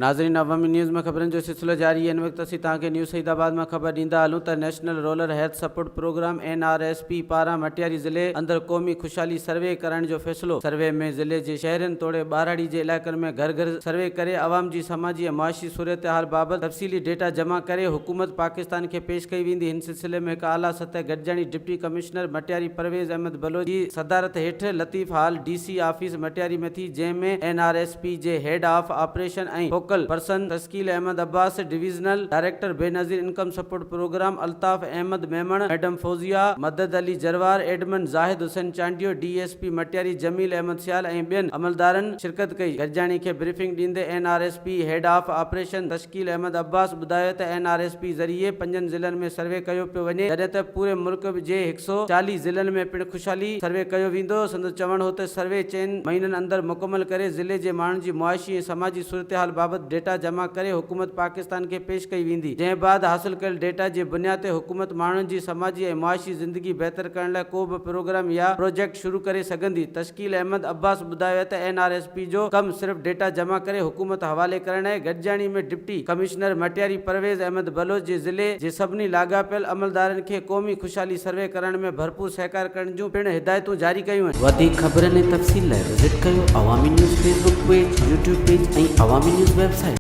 ناظرين عوامي نيوز ۾ خبرن جو سلسلو جاري هن وقت اسين توهان کي نيو سعيد آباد مان خبر ڏيندا هلون ته national rural health support programme, N R S P, پاران مٽياري ضلعي اندر قومي خوشحالي سروي ڪرائڻ جو فيصلو، سروي ۾ ضلعي جي شهرين توڙي ٻهراڙي جي علائقن ۾ گهر گهر سروي ڪري عوام جي سماجي ۽ معاشي صورتحال بابت تفصيلي ڊيٽا جمع ڪري حڪومت پاڪستان کي پيش ڪئي ويندي هن سلسلي ۾ هڪ اعليٰ سطح گڏجاڻي ڊپٽي ڪمشنر مٽياري پرويز احمد بلوچ جي صدارت هيٺ Latif hall D C office Matiari ۾ ٿي جنهن ۾ اين آر ايس پي جي head of operation ۽ focal person Tashkeel Ahmed Abbas, divisional director Benazir income support programme Altaf Ahmed Memon, madam Fauzia, Madad Ali Jarwar, admin Zahid Hussain Chandio, D S P Matiari Jamil Ahmed Sial ۽ ٻين عملدارن شرڪت ڪئي. گڏجاڻي کي briefing ڏيندي N R S P head of operation Tashkeel Ahmed Abbas ٻڌايو ته N R S P ذريعي پنجن ضلعن ۾ سروي ڪيو پيو وڃي جڏهن ته پوري ملڪ جي هڪ سئو 40 ضلعن ۾ پڻ خوشحالي سروي ڪيو ويندو. سندس چوڻ هو ته سروي چئن مهينن اندر مڪمل ڪري ضلعي جي ماڻهن جي معاشي ۽ سماجي صورتحال بابت ڊيٽا جمع ڪري حڪومت پاڪستان کي پيش ڪئي ويندي جنهن بعد حاصل ڪيل ڊيٽا جي بنياد تي حڪومت ماڻهن جي سماجي ۽ معاشي زندگي بهتر ڪرڻ لاء ڪو به پروگرام يا پروجيڪٽ شروع ڪري سگهندي. تشڪيل احمد عباس ٻڌايو ته اين آر ايس پي جو ڪم صرف ڊيٽا جمع ڪري حڪومت حوالي ڪرڻ آهي. گڏجاڻي ۾ ڊپٽي ڪمشنر مٽياري پرويز احمد بلوچ جي ضلعي جي سڀني لاڳاپيل عملدارن کي قومي خوشحالي سروي ڪرائڻ ۾ ڀرپور سهڪار ڪرڻ جون پڻ هدايتون جاري ڪيون. وڌيڪ خبرن ۽ تفصيل لاء وزٽ ڪيو Awami news Facebook page, YouTube page ۽ Awami news website.